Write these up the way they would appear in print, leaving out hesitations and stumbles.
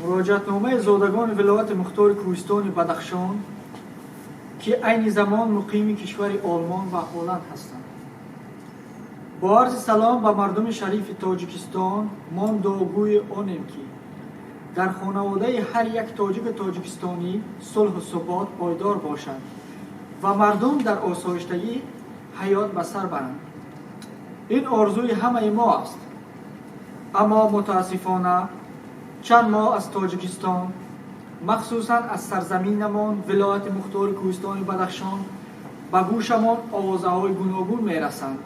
Муроҷиатномаи зодагони вилояти мухтори кӯҳистони Бадахшон, ки айни замон муқими кишвари Олмон ва Ҳолланд ҳастанд. Бо арзи салом ба мардуми шарифи Тоҷикистон, мо дуогӯи онем, ки дар хонаводаи ҳар як тоҷику тоҷикистонӣ сулҳу субот пойдор бошад ва мардум дар осоиштагӣ ҳаёт ба сар баранд. Ин орзуи ҳамаи мо аст. Аммо мутаассифона чанд моҳ аз Тоҷикистон, махсусан аз сарзаминамон вилояти мухтори кӯҳистони Бадахшон, ба гӯшамон овозаҳои гуногун мерасанд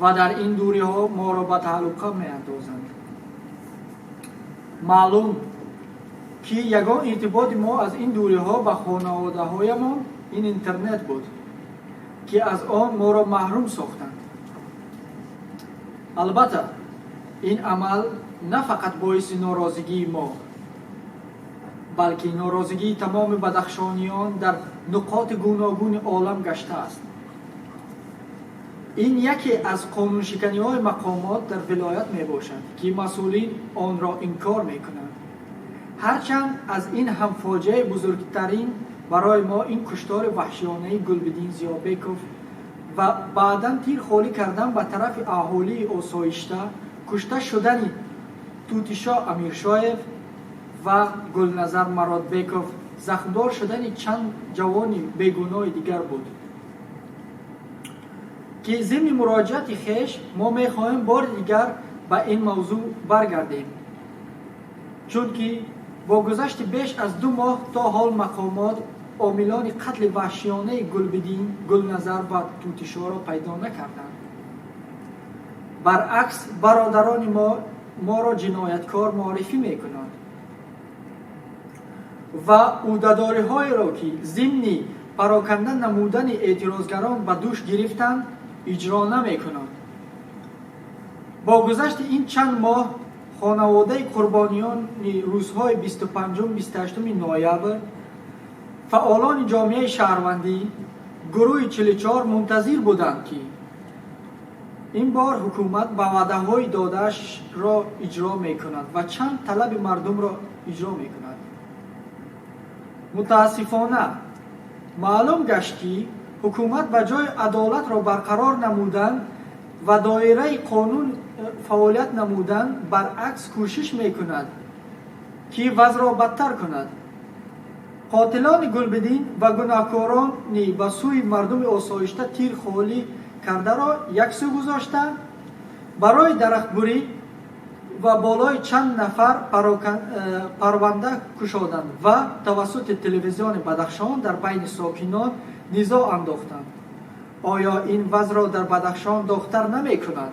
ва дар ин дуриҳо моро ба таҳлука меандозанд. Маълум, ки ягон иртиботи мо аз ин дуриҳо ба хонаводаҳоямон ин интернет буд, ки аз он моро маҳрум сохтанд. Албатта, ин амал на фақат боиси норозигии мо, балки норозигии тамоми бадахшониён дар нуқоти гуногуни олам гаштааст. Ин яке аз қонуншиканиҳои мақомот дар вилоят мебошад, ки масъулин онро инкор мекунанд. Ҳарчанд аз ин ҳам фоҷиаи бузургтарин барои мо ин куштори ваҳшиёнаи Гулбиддин Зиёбеков ва баъдан тир холӣ кардан ба тарафи аҳолии осоишта, кушта шудани Тутишо Амиршоев ва Гулназар Мародбеков, захмдор шудани чанд ҷавони бегуноҳи дигар буд, ки зимни муроҷиати хеш мо мехоҳем бори дигар ба ин мавзӯъ баргардем, чунки бо гузашти беш аз 2 моҳ то ҳол мақомот омилони қатли ваҳшиёнаи Гулбиддин, Гулназар ва Тутишоро пайдо накарданд. Баръакс, бародарони мо моро ҷинояткор муаррифӣ мекунанд ва ӯҳдадориҳоеро, ки зимни пароканда намудани эътирозгарон ба дӯш гирифтанд, иҷро намекунанд. Бо гузашти ин чанд моҳ хонаводаи қурбониёни рӯзҳои 25-28 ноябр, фаъолони ҷомеаи шаҳрвандӣ, гурӯҳи 44 мунтазир буданд, ки ин бор ҳукумат ба ваъдаҳои додаашро иҷро мекунад ва чанд талаби мардумро иҷро мекунад. Мутаассифона, маълум гашт, ки ҳукумат ба ҷои адолатро барқарор намудан ва доираи қонун фаъолият намудан, баръакс кӯшиш мекунад, ки вазъро бадтар кунад. Қотилони Гулбиддин ва гунаҳкорони ба сӯи мардуми осоишта тир холӣ кардаро яксӯ гузошта, барои дарахтбурӣ ва болои чанд нафар парванда кушоданд ва тавассути телевизиони Бадахшон дар байни сокинон низоъ андохтанд. Оё ин вазъро дар Бадахшон доғтар намекунад?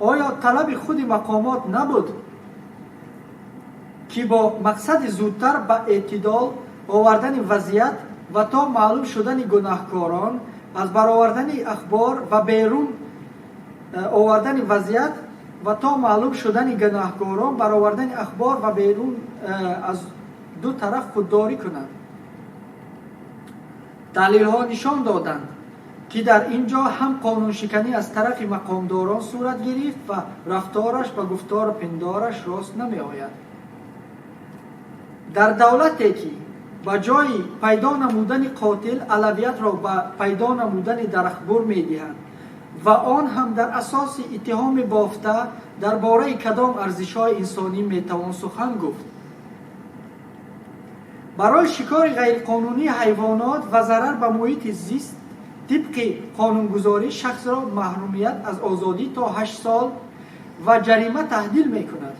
Оё талаби худи мақомот набуд, ки бо мақсади зудтар ба эътидол овардани вазъият ва то маълум шудани гунаҳкорон аз баровардани ахбор ва берун овардани вазъият ва то маълум шудани гунаҳкорон баровардани ахбор ва берун аз ду тараф худдорӣ кунанд? Таҳлилҳо нишон доданд, ки дар ин ҷо ҳам қонуншиканӣ аз тарафи мақомдорон сурат гирифт ва рафтораш ба гуфтору пиндораш рост намеояд. Дар давлате, ки ба ҷои пайдо намудани қотил авлавиятро ба пайдо намудани дарахтбур медиҳанд ва он ҳам дар асоси иттиҳоми бофта, дар бораи кадом арзишҳои инсонӣ метавон сухан гуфт? Барои шикори ғайриқонунии ҳайвонот ва зарар ба муҳити зист тибқи қонунгузорӣ шахсро маҳрумият аз озодӣ то 8 сол ва ҷарима таҳдид мекунад.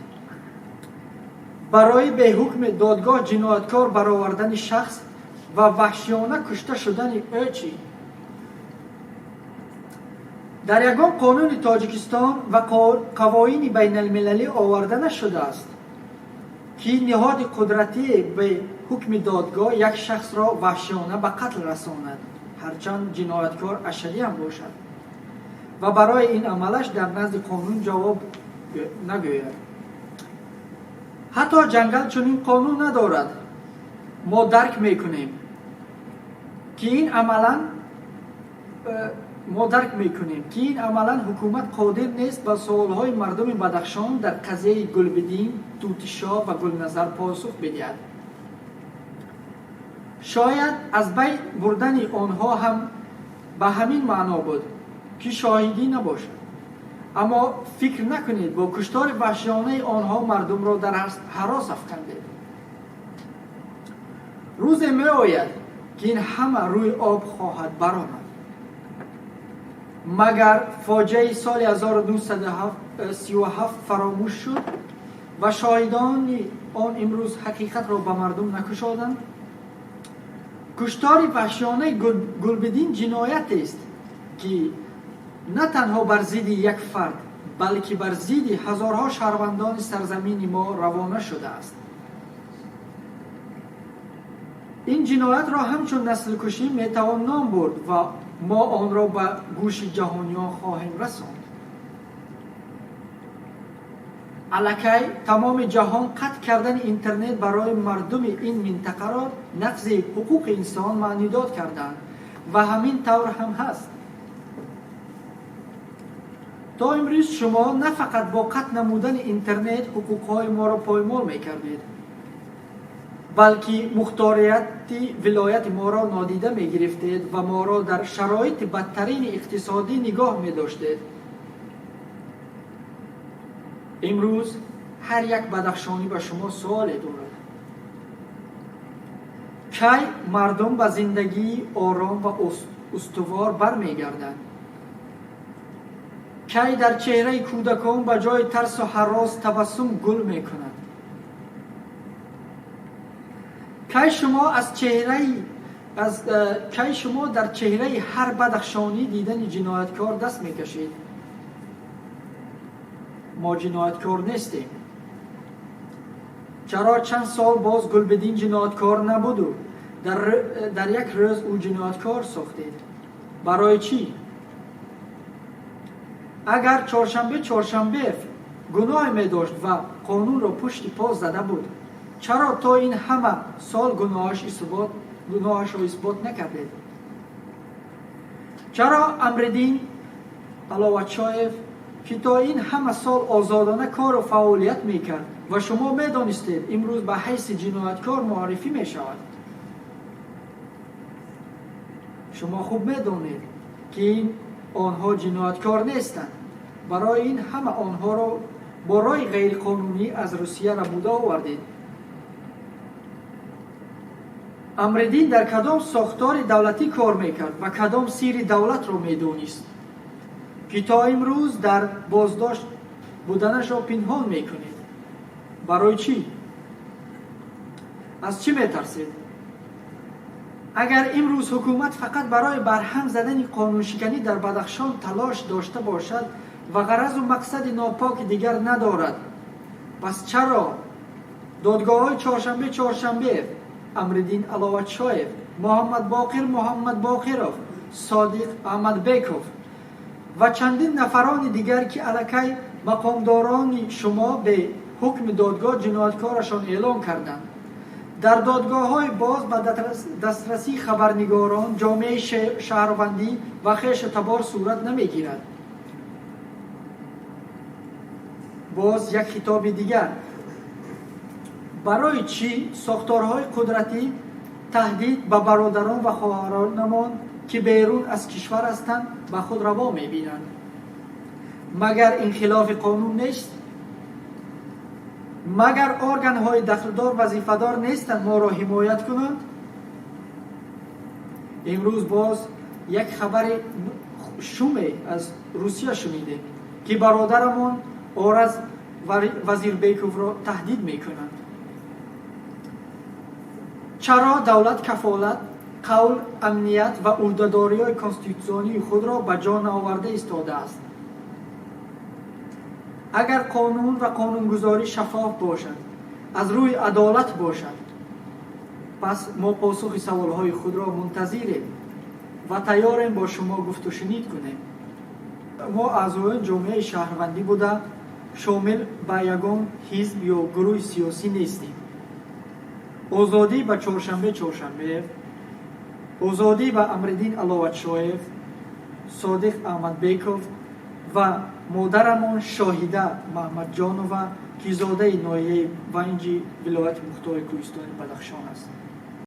Барои беҳукми додгоҳ ҷинояткор баровардани шахс ва ваҳшиёна кушта шудани ӯ чӣ? Дар ягон қонуни Тоҷикистон ва қавоини байналмилалӣ оварда нашудааст, ки ниҳоди қудратие бе ҳукми додгоҳ як шахсро ваҳшиёна ба қатл расонад, ҳарчанд ҷинояткор ашадӣ ҳам бошад ва барои ин амалаш дар назди қонун ҷавоб нагӯяд. Ҳатто ҷангал чунин қонун надорад. Мо дарк мекунем, ки ин амалан мо дарк мекунем, ки ин амалан ҳукумат қодир нест ба суолҳои мардуми Бадахшон дар қазияи Гулбиддин, Тутишоҳ ва Гулназар посух бидиҳад. Шояд аз байн бурдани онҳо ҳам ба ҳамин маъно буд, ки шоҳидӣ набошад. Аммо фикр накунед, бо куштори ваҳшиёнаи онҳо мардумро дар ҳарос афкандед. Рӯзе меояд, ки ин ҳама рӯи об хоҳад баромад. Магар фоҷиаи соли 1937 фаромӯш шуд ва шоҳидони он имрӯз ҳақиқатро ба мардум накушоданд? Куштори ваҳшиёнаи Гулбиддин ҷиноятест, ки на танҳо бар зидди як фард, балки бар зидди ҳазорҳо шаҳрвандони сарзамини мо равона шудааст. Ин ҷиноятро ҳамчун наслкушӣ метавон ном бурд ва мо онро ба гӯши ҷаҳониён хоҳем расонд. Аллакай тамоми ҷаҳон қатъ кардани интернет барои мардуми ин минтақаро нақзи ҳуқуқи инсон маънидод карданд ва ҳамин тавр ҳам ҳаст. То имрӯз шумо на фақат бо қатъ намудани интернет ҳуқуқҳои моро поймол мекардед, балки мухторияти вилояти моро нодида мегирифтед ва моро дар шароити бадтарини иқтисодӣ нигоҳ медоштед. Имрӯз ҳар як бадахшонӣ ба шумо суоле дорад: кай мардум ба зиндагии ором ва устувор бармегарданд? Кай дар чеҳраи кӯдакон ба ҷои тарсу ҳарос табассум гул мекунад? Кай шумо дар чеҳраи ҳар бадахшонӣ дидани ҷинояткор даст мекашед? Мо ҷинояткор нестем. Чаро чанд сол боз Гулбиддин ҷинояткор набуду дар як рӯз ӯ ҷинояткор сохтед? Барои чӣ? Агар Чоршанбе Чоршанбеев гуноҳе медошт ва қонунро пушти по зада буд, чаро то ин ҳама сол гуноҳашро исбот накардед? Чаро Амриддин Аловатшоев, ки то ин ҳама сол озодона кору фаъолият мекард ва шумо медонистед, имрӯз ба ҳайси ҷинояткор муаррифӣ мешавад? Шумо хуб медонед, ки ин онҳо ҷинояткор нестанд. Барои ин ҳама онҳоро бо роҳи ғайриқонунӣ аз Русия рабуда овардед. Амриддин дар кадом сохтори давлатӣ кор мекард ва кадом сирри давлатро медонист, ки то имрӯз дар боздошт буданашро пинҳон мекунед? Барои чӣ? Аз чӣ метарсед? Агар имрӯз ҳукумат фақат барои барҳам задани қонуншиканӣ дар Бадахшон талош дошта бошад ва ғаразу мақсади нопоки дигар надорад, пас чаро додгоҳҳои Чоршанбе Чоршанбеев, Амриддин Аловатшоев, Муҳаммадбоқир Муҳаммадбоқиров, Содиқ Аҳмадбеков ва чандин нафарони дигар, ки аллакай мақомдорони шумо бе ҳукми додгоҳ ҷинояткорашон эълон карданд, дар додгоҳҳои боз ба дастрасии хабарнигорон, ҷомеаи шаҳрвандӣ ва хешу табор сурат намегирад? Боз як хитоби дигар: барои чӣ сохторҳои қудратӣ таҳдид ба бародарон ва хоҳаронамон, ки берун аз кишвар ҳастанд, ба худ раво мебинанд? Магар ин хилофи қонун нест? Магар органҳои дахлдор вазифадор нестанд моро ҳимоят кунанд? Имрӯз боз як хабари шуме аз Русия шунидем, ки бародарамон Ораз Вазирбековро таҳдид мекунанд. Чаро давлат кафолат, қавл, амният ва ӯҳдадориҳои конститутсионии худро ба ҷо наоварда истодааст? Агар қонун ва қонунгузорӣ шаффоф бошад, аз рӯи адолат бошад, пас мо посухи саволҳои худро мунтазирем ва тайёрем бо шумо гуфтушунид кунем. Мо аъзоёни ҷомеаи шаҳрвандӣ буда, шомил ба ягон ҳизб ё гурӯҳи сиёсӣ нестем. Озодӣ ба Чоршанбе Чоршанбеев, озодӣ ба Амриддин Аловатшоев, Содиқ Аҳмадбеков ва модарамон Шоҳида Маҳмадҷонова, ки зодаи ноҳияи Ванҷи вилояти мухтори Кӯҳистони Бадахшон аст.